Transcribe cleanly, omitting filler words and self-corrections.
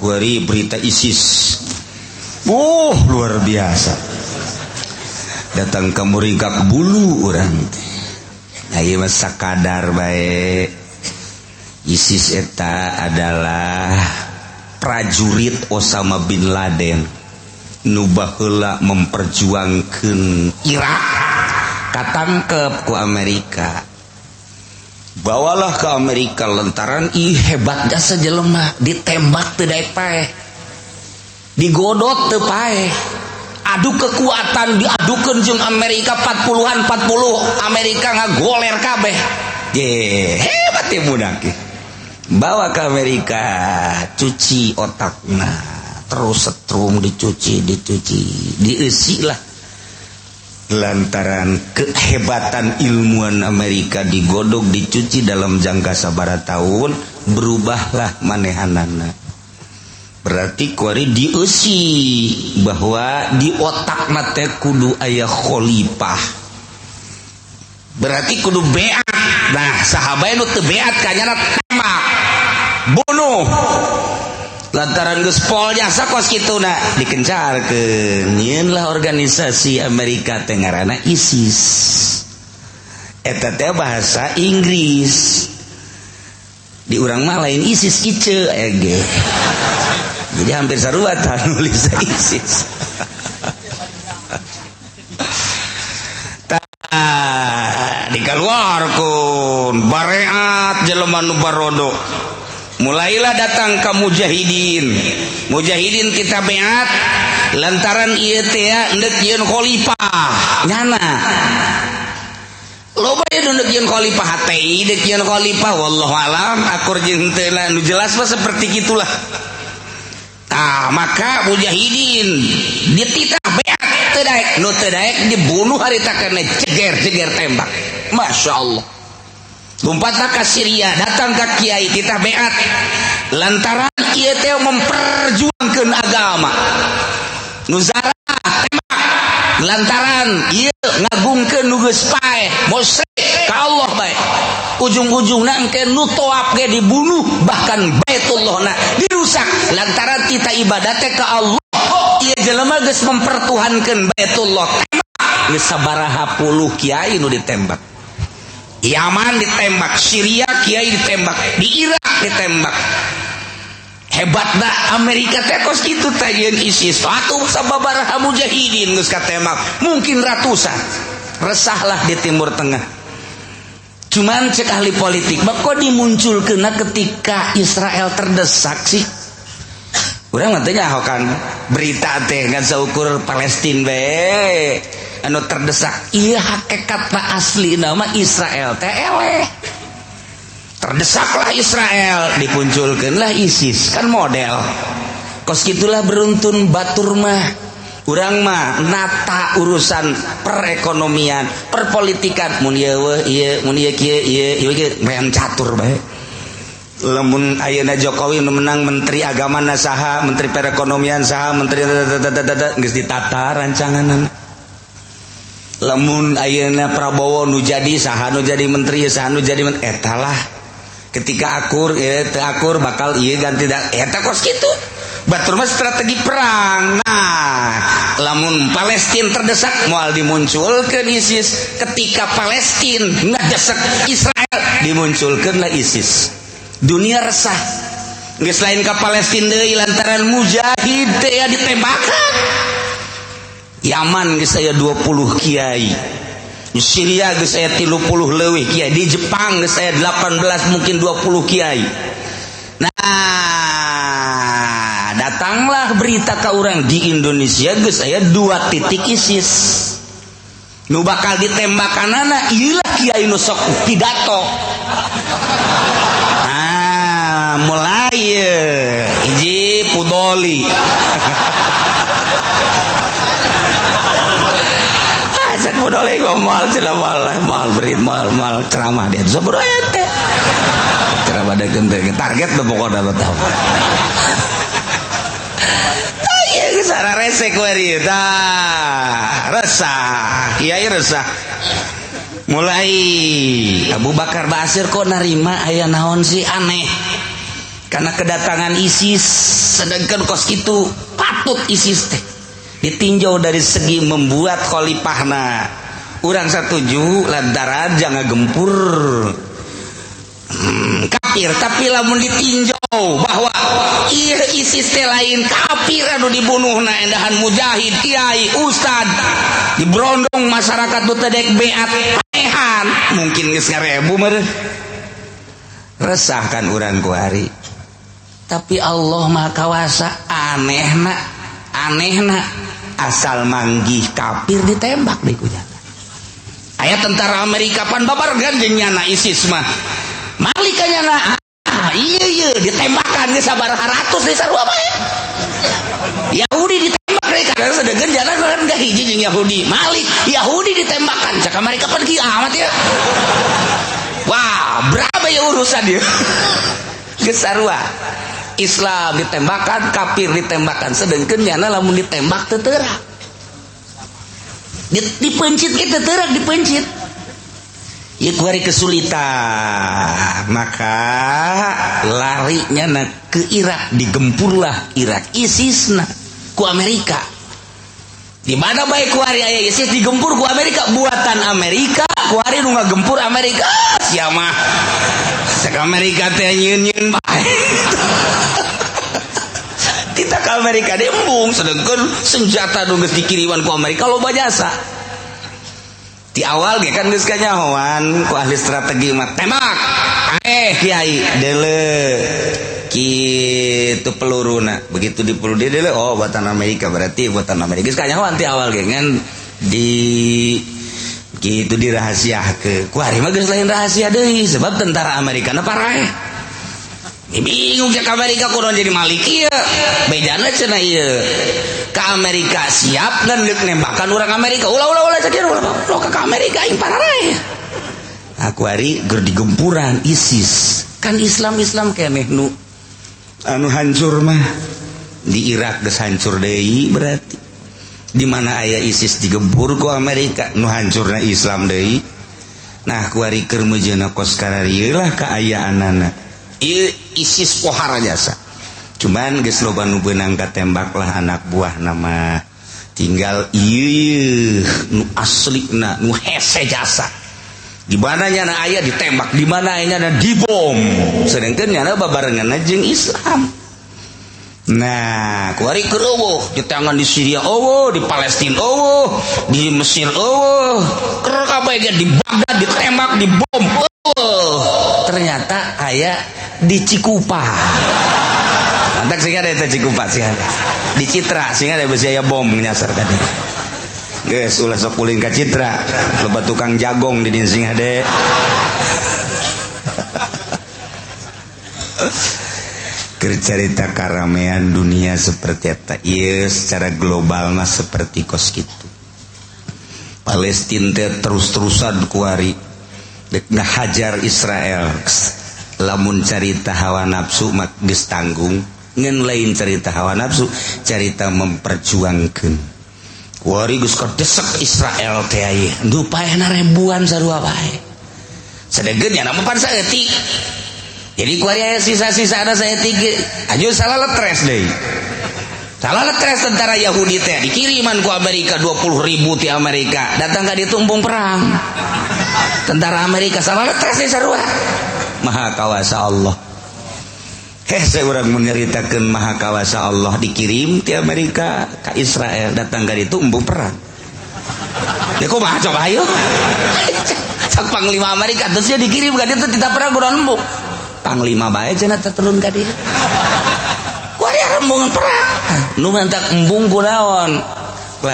Kuari berita ISIS. Oh, luar biasa. Datang ke muringkak bulu urang teh. Ayeuna mah sakadar bae. ISIS eta adalah prajurit Osama bin Laden nu baheula memperjuangkeun Irak, katangkep ku Amerika, bawalah ke Amerika lantaran ih hebat jasa jelema, ditembak teu daek paeh, digodot teu paeh, adu kekuatan diadukeun jeung Amerika 40-an 40, Amerika ngagoler kabeh. Ye, hebat ya budak. Bawa ke Amerika, cuci otakna, terus setrum, dicuci, dicuci, diisi lah. Lantaran kehebatan ilmuwan Amerika, digodok, dicuci dalam jangka sabara tahun, berubahlah manehanana. Berarti kuari dieusi bahwa di otak teh kudu aya khalifah, berarti kudu beat. Nah, sahabat nu teu beat kanyana tembak, bunuh, lantaran geus pol jasa kos kituna dikencarkeun. Nyieun lah organisasi Amerika teh ngaranna ISIS. Eta teh bahasa Inggris, di urang mah lain ISIS, ICE ege. Jadi hampir sarua tah nulis ISIS. Tah, dikeluarkeun bareat jelema nu barodo. Mulailah datang ke mujahidin. Mujahidin kita beat lantaran ieu teh endek yeun khalifah nyana. Loba ieu nu yeun khalifah, HTI deuk yeun khalifah, wallahu alam akur jeung henteu, nu jelas mah seperti gitulah. Tah, maka mujahidin dititah beat teu daek, nu teu daek dibunuh harita keneh, jeger-jeger tembak. Masya Allah. Lompatlah ke Syria, datang ke kiai, titah beat lantaran ieu teh memperjuangkeun agama. Nuzara tembak lantaran ieu ngagungkeun nu geus paeh, musyrik ka Allah bae. Ujung-ujungna engke nu toap ge dibunuh, bahkan Baitullahna dirusak lantaran kita ibadah teh ka Allah. Ieu jelema geus mempertuhankeun Baitullah, tembak. Geus sabaraha puluh kiai nu ditembak. Yaman ditembak, Syria kiai ditembak, di Irak ditembak. Hebat dah Amerika teh kos kitu teh jeung ISIS. Atuh sababaraha mujahidin geus katembak, mungkin ratusan. Resahlah di Timur Tengah. Cuman cek ahli politik, kok dimunculkeun ketika Israel terdesak sih? Urang mah teh nyaho kan berita teh ngan saukur Palestina bae anu terdesak. Iya, hakikat asli nama Israel teh eleh. Terdesaklah Israel, dipunculkanlah ISIS kan model kos gitulah. Beruntun batur mah, urang mah nata urusan perekonomian, perpolitikan, mun ieu weuh ieu, mun ieu kieu ieu ieu kieu, main catur bae. Lamun ayeuna Jokowi nu menang, menteri agama na saha, menteri perekonomian saha, menteri geus ditata rancanganna. Lamun ayeuna Prabowo nu jadi, saha nu jadi menteri, saha nu jadi menteri, eta lah. Ketika akur ya teu akur bakal ieu ganti da eta kos kitu. Batur mah strategi perang. Nah, lamun Palestina terdesak moal dimunculkeun ISIS. Ketika Palestina ngedesek Israel, dimunculkeunlah ISIS. Dunia resah, geus lain ka Palestina deui lantaran mujahid teh ya ditembakan. Yaman geus aya 20 kiai, di Syria geus aya 30 leuwih kiai, di Jepang geus aya 18, mungkin 20 kiai. Nah, datanglah berita ke orang di Indonesia geus aya dua titik ISIS nu bakal ditembakanana ieu lah kiai nu sok pidato. Ah, mulai hiji Pudoli. Cek Pudoli moal cenah, moal moal beri moal moal ceramah dia. Sabodo teh ceramah dekeun teh target tuh pokokna mah tahu. Iya, geus rese kuari tah, resah kiai, resah. Mulai Abu Bakar Basir kok narima, aya naon sih aneh. Karena kedatangan ISIS, sedangkan kos itu patut ISIS teh ditinjau dari segi membuat khalifahna. Urang setuju lantaran jangan gempur kafir, tapi lamun ditinjau bahwa iya ISIS teh lain kafir anu dibunuh na endahan mujahid, kiai, ustad, dibrondong masyarakat nu teu dek beat paehan, mungkin geus ngarebu meureun. Resah kan urang kuari. Tapi Allah Maha Kawasa, anehna, anehna asal manggih kafir ditembak deui ku nyana. Aya tentara Amerika pan babarengan jeung nyana ISIS mah. Malik ka nyana, ah iya iya ditembakan geus sabaraha ratus di sarua bae. Yahudi ditembak mereka karena sedengkeun nyana kan gak hiji jeung Yahudi. Malik Yahudi ditembakan cak Amerika pan kieu amat ya. Wah, berapa ya urusan dia? Geus sarua. Islam ditembakkan, kafir ditembakkan, sedangkan nyana lamun ditembak teu teurak. Dipencit kita teurak dipencit. Ya kuari kesulitan, maka larinya na ke Irak, digempurlah Irak, ISIS na ku Amerika. Di mana baik kuari aya ISIS digempur ku Amerika, buatan Amerika, kuari nu ngagempur Amerika, siapa? Cek Amerika teh nyieun-nyieun bae. Kita ke Amerika diembung, sedangkan senjata nu geus dikiriman ku Amerika loba jasa. Di awal ge kan geus kanyahoan ku ahli strategi mah tembak. Eh kiai deule kitu peluruna. Begitu di peluru dia deule, oh buatan Amerika, berarti buatan Amerika. Geus kanyahoan ti awal ge ngan di gitu dirahasiakeun. Kuari mah geus lain rahasia deui sebab tentara Amerika na paraeh. Bingung cek Amerika kudu jadi malik ieu. Bejana cenah ieu. Ka Amerika siap ngan deuk nembakan urang Amerika. Ulah ulah ulah cek ulah ulah ka Amerika aing paraeh. Aku hari ger digempuran ISIS. Kan Islam-Islam keneh nu anu hancur mah di Irak geus hancur deui berarti. Di mana aya ISIS digempur ku Amerika nu hancurna Islam deui. Nah kuari keur meujeuhna kos kararieu lah kaayaanana. Ieu ISIS pohara jasa. Cuman geus loba nu beunang katembak lah anak buah nama. Tinggal ieu nu aslina nu hese jasa. Di mana nyana aya ditembak, di mana aya nyana dibom. Sedangkan nyana babarengan jeung Islam. Nah, kuari keur eueuh, di tangan di Syria eueuh, di Palestina eueuh, di Mesir eueuh, keur kabeh ge di Baghdad ditembak, dibom eueuh. Ternyata aya di Cikupa. Mantak sih ada eta Cikupa sih ada. Di Citra sih ada besi aya bom nyasar tadi. Geus ulah sok ulin ka Citra, loba tukang jagong di dieu sing hade. Keur carita karamean dunia seperti eta ieu secara global mah seperti kos kitu. Palestina teh terus-terusan kuari dek ngahajar Israel. Lamun carita hawa nafsu mah geus tanggung, ngan lain carita hawa nafsu, carita memperjuangkeun. Kuari geus kadesek Israel teh ieu, nu paehna ribuan sarua bae. Sedengkeun nya mah pan saeutik. Jadi kuari aya sisa-sisa ada saeutik aju salah letres deui. Salah letres tentara Yahudi teh dikiriman ku Amerika 20.000 ti Amerika. Datang ka ditu embung perang. Tentara Amerika salah letres deui sarua. Maha kawasa Allah. Hese urang menyeritakeun maha kawasa Allah dikirim ti Amerika ka Israel datang ka ditu embung perang. Ya kumaha coba ayo. Cak panglima Amerika terus dia dikirim ka ditu tidak perang kudu embung. Panglima bae cenah teh turun ka dieu. Kuari embung perang. Nu mantak embung kunaon?